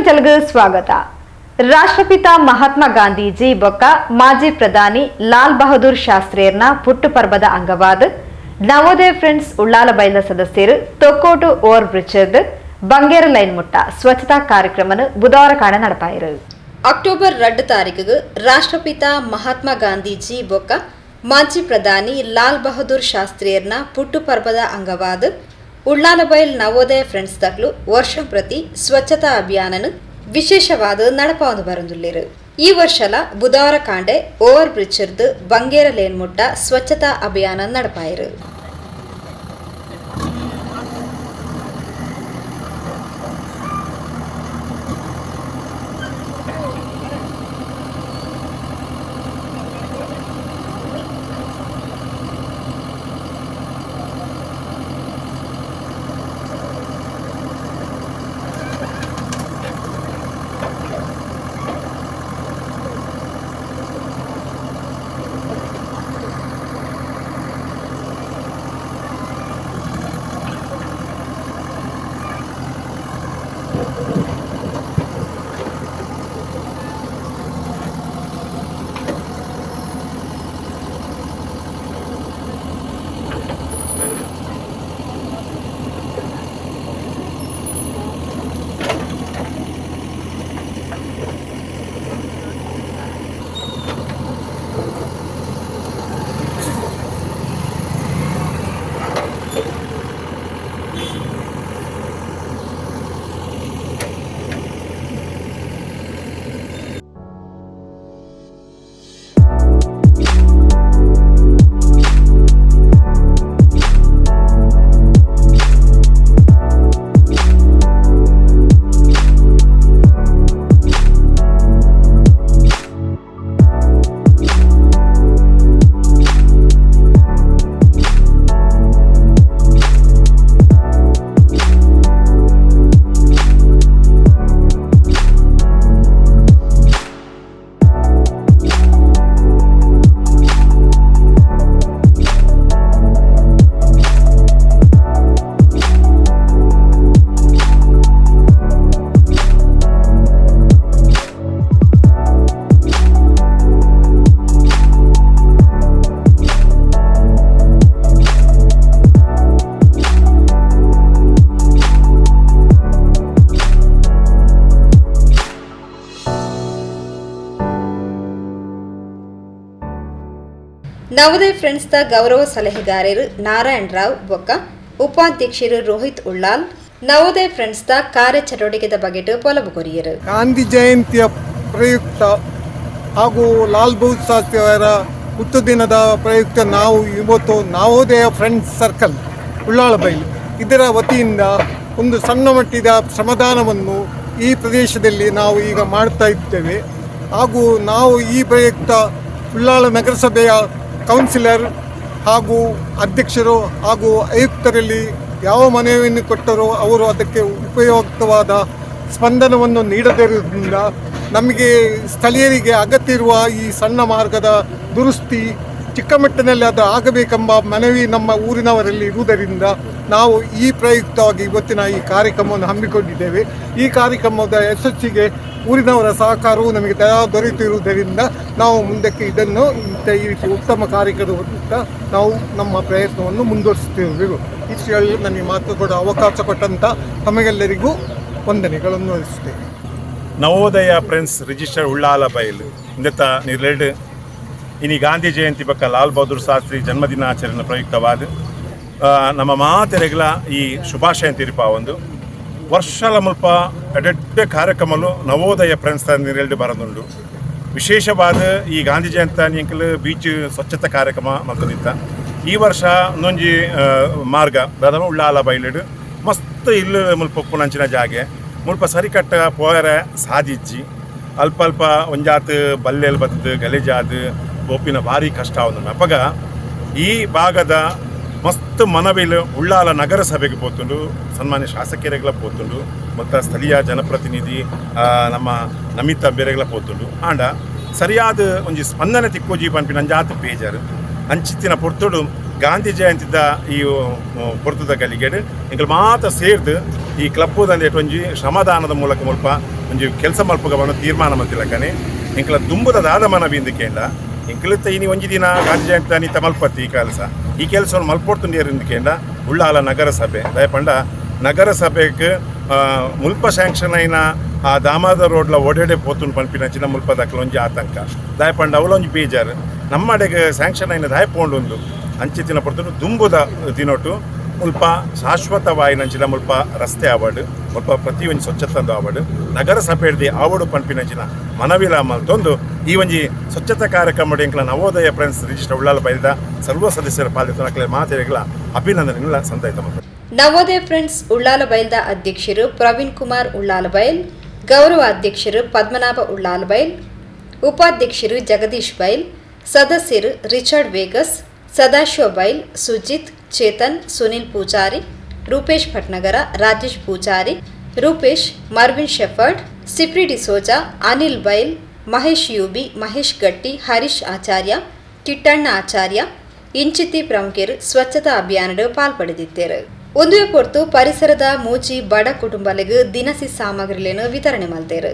ಕ್ಯಾಪಿಟಲ್ಗೆ ಸ್ವಾಗತ. ರಾಷ್ಟ್ರಪಿತ ಮಹಾತ್ಮ ಗಾಂಧೀಜಿ ಬೊಕ್ಕ ಮಾಜಿ ಪ್ರಧಾನಿ ಲಾಲ್ ಬಹದ್ದೂರ್ ಶಾಸ್ತ್ರಿಯರ್ನ ಪುಟ್ಟು ಪರ್ಬದ ಅಂಗವಾದ ನವೋದಯ ಫ್ರೆಂಡ್ಸ್ ಉಳ್ಳಾಲ ಬೈಲ ಸದಸ್ಯರು Thokkottu over bridge Bangera line ಮುಟ್ಟ ಸ್ವಚ್ಛತಾ ಕಾರ್ಯಕ್ರಮನ ಬುಧವಾರ ಕಾಣ நடப்பாயிரு. ಅಕ್ಟೋಬರ್ 2 ತಾರೀಕಿಗೆ ರಾಷ್ಟ್ರಪಿತ ಮಹಾತ್ಮ ಗಾಂಧೀಜಿ ಬೊಕ್ಕ ಮಾಜಿ ಪ್ರಧಾನಿ ಲಾಲ್ ಬಹದ್ದೂರ್ ಶಾಸ್ತ್ರಿಯರ್ನ ಪುಟ್ಟು ಪರ್ಬದ ಅಂಗವಾದ ಉಳ್ಳಾಲಬೈಲ್ ನವೋದಯ ಫ್ರೆಂಡ್ಸ್ ದಕ್ಲು ವರ್ಷ ಪ್ರತಿ ಸ್ವಚ್ಛತಾ ಅಭಿಯಾನನ ವಿಶೇಷವಾದ ನಡಪಾವೊಂದು ಬರಂದುಲ್ಲೇರು. ಈ ವರ್ಷಲ ಬುಧವಾರ ಕಾಂಡೆ ಓವರ್ ಬ್ರಿಡ್ಜ್ ಬಂಗೇರ ಲೇನ್ ಮುಟ್ಟ ಸ್ವಚ್ಛತಾ ಅಭಿಯಾನ ನಡಪಾಯಿರು. ನವೋದಯ ಫ್ರೆಂಡ್ಸ್ the ಗೌರವ ಸಲಹೆಗಾರರು ನಾರಾಯಣ್ ರಾವ್ ಬೊಕ್ಕ ಉಪಾಧ್ಯಕ್ಷರು ರೋಹಿತ್ ಉಳ್ಳಾಲ್ ನವೋದಯ ಫ್ರೆಂಡ್ಸ್ the ಕಾರ್ಯಚಟುವಟಿಕೆದ ಬಗೆಟ್ ಪೊಲಬು ಕೊರಿಯರು. ಗಾಂಧಿ ಜಯಂತಿಯ ಪ್ರಯುಕ್ತ ಹಾಗೂ ಲಾಲ್ ಬಹದ್ದೂರ್ ಶಾಸ್ತ್ರಿಯವರ ಹುಟ್ಟುದಿನದ ಪ್ರಯುಕ್ತ ನಾವು ಇವತ್ತು ನವೋದಯ ಫ್ರೆಂಡ್ಸ್ ಸರ್ಕಲ್ ಉಳ್ಳಾಳಬೈಲು ಇದರ ವತಿಯಿಂದ ಒಂದು ಸಣ್ಣ ಮಟ್ಟಿದ ಶ್ರಮದಾನವನ್ನು ಈ ಪ್ರದೇಶದಲ್ಲಿ ನಾವು ಈಗ ಮಾಡ್ತಾ ಇದ್ದೇವೆ. ಹಾಗೂ ನಾವು ಈ ಪ್ರಯುಕ್ತ ಉಳ್ಳಾಲ ನಗರಸಭೆಯ ಕೌನ್ಸಿಲರ್ ಹಾಗೂ ಅಧ್ಯಕ್ಷರು ಹಾಗೂ ಆಯುಕ್ತರಲ್ಲಿ ಯಾವ ಮನವಿಯನ್ನು ಕೊಟ್ಟರೋ ಅವರು ಅದಕ್ಕೆ ಉಪಯುಕ್ತವಾದ ಸ್ಪಂದನವನ್ನು ನೀಡದಿರುವುದರಿಂದ ನಮಗೆ ಸ್ಥಳೀಯರಿಗೆ ಅಗತ್ಯ ಇರುವ ಈ ಸಣ್ಣ ಮಾರ್ಗದ ದುರಸ್ತಿ ಚಿಕ್ಕ ಮಟ್ಟಿನಲ್ಲಿ ಅದು ಆಗಬೇಕೆಂಬ ಮನವಿ ನಮ್ಮ ಊರಿನವರಲ್ಲಿ ಇರುವುದರಿಂದ ನಾವು ಈ ಪ್ರಯುಕ್ತವಾಗಿ ಇವತ್ತಿನ ಈ ಕಾರ್ಯಕ್ರಮವನ್ನು ಹಮ್ಮಿಕೊಂಡಿದ್ದೇವೆ. ಈ ಕಾರ್ಯಕ್ರಮದ ಯಶಸ್ಸಿಗೆ ಊರಿನವರ ಸಹಕಾರವು ನಮಗೆ ದೊರೆತಿರುವುದರಿಂದ ನಾವು ಮುಂದಕ್ಕೆ ಇದನ್ನು ಇಂಥ ಈ ರೀತಿ ಉತ್ತಮ ಕಾರ್ಯಕ್ರಮದ ನಾವು ನಮ್ಮ ಪ್ರಯತ್ನವನ್ನು ಮುಂದುವರಿಸುತ್ತೇವೆ. ಇಷ್ಟು ಹೇಳಿ ನನಗೆ ಮಾತು ಕೊಡ ಅವಕಾಶ ಕೊಟ್ಟಂಥ ತಮಗೆಲ್ಲರಿಗೂ ವಂದನೆಗಳನ್ನು ಅರ್ಪಿಸುತ್ತೇನೆ. ನವೋದಯ ಫ್ರೆಂಡ್ಸ್ ರಿಜಿಸ್ಟರ್ ಉಳ್ಳಾಲ ಬೈಲ್ ಇಂದತ ನಿರ್ಲೆಡ್ ಇನಿ ಗಾಂಧಿ ಜಯಂತಿ ಬಕ್ಕ ಲಾಲ್ ಬಹದ್ದೂರ್ ಶಾಸ್ತ್ರಿ ಜನ್ಮದಿನಾಚರಣೆ ಪ್ರಯುಕ್ತವಾದ ನಮ್ಮ ಮಾತೆರೆಗ್ಲ ಈ ಶುಭಾಶಯ ತಿರುಪ. ಒಂದು ವರ್ಷಲ ಮುಲ್ಪ ಎಡೆಡ್ಡೆ ಕಾರ್ಯಕ್ರಮಲು ನವೋದಯ ಫ್ರೆಂಡ್ಸ್ ನಿರ್ಲೆಡ್ ಬರದುಂಡು. ವಿಶೇಷವಾದ ಈ ಗಾಂಧಿ ಜಯಂತಿ ಎಂಕಲ್ ಬೀಚ್ ಸ್ವಚ್ಛತಾ ಕಾರ್ಯಕ್ರಮ ಮಲ್ತೊಂದಿತ್ತ. ಈ ವರ್ಷ ಒಂದೊಂಜಿ ಮಾರ್ಗ ದಾದ ಉಳ್ಳಾಲ ಬೈಲಿಡ್ ಮಸ್ತ್ ಇಲ್ಲು ಮುಲ್ಪ ಉಪ್ಪುನಂಚಿನ ಜಾಗೆ, ಮುಲ್ಪ ಸರಿಕಟ್ಟ ಪೋಯರೆ ಸಾದಿಜ್ಜಿ. ಅಲ್ಪ ಅಲ್ಪ ಒಂಜಾತ್ ಬಲ್ಲೆಲ್ ಬತ್ತದು ಗಲೀಜಾದ್ ಪೋಪಿನ ಭಾರಿ ಕಷ್ಟ ಆವೊಂದುಂಡು. ಅಪಗ ಈ ಭಾಗದ ಮಸ್ತ್ ಮನವಿಲ್ ಉಳ್ಳಾಲ ನಗರಸಭೆಗೆ ಪೋತುಂಡು, ಸನ್ಮಾನ್ಯ ಶಾಸಕರಿಗೆಲ್ಲ ಪೋತುಂಡು ಮತ್ತು ಸ್ಥಳೀಯ ಜನಪ್ರತಿನಿಧಿ ನಮ್ಮ ನಮಿತಾ ಬೇರೆಗಳ ಪೋತುಂಡು. ಆಂಡ ಸರಿಯಾದ ಒಂಜಿ ಸ್ಪಂದನೆ ತಿಕ್ಕೋಜಿ ಪನ್ಪಿನ ಅಂಜಾತ್ ಬೇಜಾರು. ಅಂಚಿತ್ತಿನ ಪೊರ್ತುಡು ಗಾಂಧಿ ಜಯಂತಿದ ಈ ಪೊರ್ತುದ ಗಲಿಗೆಡ್ ಎಂಕಲ್ ಮಾತ ಸೇರ್ದು ಈ ಕ್ಲಬ್ ದಂದೇಟ್ ಒಂಜಿ ಶ್ರಮದಾನದ ಮೂಲಕ ಮುಲ್ಪ ಒಂಜಿ ಕೆಲಸ ಮಲ್ಪುಗ ಪಂಡ ತೀರ್ಮಾನ ಮಲ್ತಿಲಕ್ಕನೆ. ಎಂಕಲ ದುಂಬುದ ದಾದ ಮನವಿ ಇಂದಕೇಂಡ, ಎಂಕಲಿತ್ತ ಇನಿ ಒಂಜಿ ದಿನ ಗಾಂಧಿ ಜಯಂತಿ ಅನಿತ ಮಲ್ಪತ್ತಿ ಈ ಕೆಲಸ. ಈ ಕೆಲಸವನ್ನು ಮಲ್ಪೊಡ್ತುಂಡೇರು ಇಂದಕೇಂಡ ಉಳ್ಳಾಲ ನಗರಸಭೆ. ದಯಪಂಡ ನಗರಸಭೆಗೆ ಮುಲ್ಪ ಸ್ಯಾಂಕ್ಷನ್ ಆಯಿನ ಆ ದಾಮೋದರ ರೋಡ್ಲ ಒಡೆಡೆ ಪೋತುಂಡು ಪನ್ಪಿನಂಚಿನ ಮುಲ್ಪ ದಕ್ಲ ಒಂಜಿ ಆತಂಕ. ದಾಯಪಂಡ ಅವಲೊಂಜಿ ಬೇಜಾರು, ನಮ್ಮಡೆಗೆ ಸ್ಯಾಂಕ್ಷನ್ ಆಯಿನ ದಾಯ ಪೋಂಡುಂದು. ಅಂಚಿತ್ತಿನ ಪೊರ್ತುಡು ದುಂಬುದ ದಿನೊಟು ಮುಲ್ಪ ಶಾಶ್ವತವಾಯಿನಂಚಿನ ಮುಲ್ಪ ರಸ್ತೆ ಆವಡ್, ಮುಲ್ಪ ಪ್ರತಿಯೊಂಜಿ ಸ್ವಚ್ಛತೆ ಆವಡ್, ನಗರಸಭೆ ಆವಡು ಪನ್ಪಿನಂಚಿನ ಮನವಿಲ ಮಲ್ತೊಂದು, ಈ ಒಂಜಿ ಸ್ವಚ್ಛತಾ ಕಾರ್ಯಕ್ರಮ ಎಂಕ್ಲ ನವೋದಯ ಫ್ರೆಂಡ್ಸ್ ರಿಜಿಸ್ಟರ್ ಉಳ್ಳಾಲ ಬೈಲ್ದ ಸರ್ವ ಸದಸ್ಯರ ಪಾಲ್ಗೊಳ್ಳ ಮಾತೆರೆಗಳ ಅಭಿನಂದನೆಗಳ ಸಂದಾಯ್ತ ಮಲ್ಪುವೆ. ನವೋದಯ ಫ್ರೆಂಡ್ಸ್ ಉಳ್ಳಾಲ ಬೈಲ್ದ ಅಧ್ಯಕ್ಷರು ಪ್ರವೀಣ್ ಕುಮಾರ್ ಉಳ್ಳಾಲ ಬೈಲ್, ಗೌರವ ಅಧ್ಯಕ್ಷರು ಪದ್ಮನಾಭ ಉಳ್ಳಾಲ ಬೈಲ್, ಉಪಾಧ್ಯಕ್ಷರು ಜಗದೀಶ್ ಬೈಲ್, ಸದಸ್ಯರು ರಿಚರ್ಡ್ ವೇಗಸ್, ಸದಾಶಿವ ಬೈಲ್, ಸುಜಿತ್, ಚೇತನ್, ಸುನಿಲ್ ಪೂಜಾರಿ, ರೂಪೇಶ್ ಭಟ್ನಗರ, ರಾಜೇಶ್ ಪೂಜಾರಿ, ರೂಪೇಶ್, ಮರ್ವಿನ್ ಶೆಫರ್ಡ್, ಸಿಪ್ರಿ ಡಿಸೋಜಾ, ಅನಿಲ್ ಬೈಲ್, ಮಹೇಶ್ ಯುಬಿ, ಮಹೇಶ್ ಗಟ್ಟಿ, ಹರೀಶ್ ಆಚಾರ್ಯ, ಕಿಟ್ಟಣ್ಣ ಆಚಾರ್ಯ ಇಂಚಿತ್ತಿ ಪ್ರಮುಖರು ಸ್ವಚ್ಛತಾ ಅಭಿಯಾನಡ್ ಪಾಲ್ಪಡೆದಿದ್ದರು. ಒಂದುವೆ ಪೊರ್ತು ಪರಿಸರದ ಮೂಜಿ ಬಡ ಕುಟುಂಬಲೆಗ್ ದಿನಸಿ ಸಾಮಗ್ರಿಗಳನ್ನು ವಿತರಣೆ ಮಲ್ತೆರು.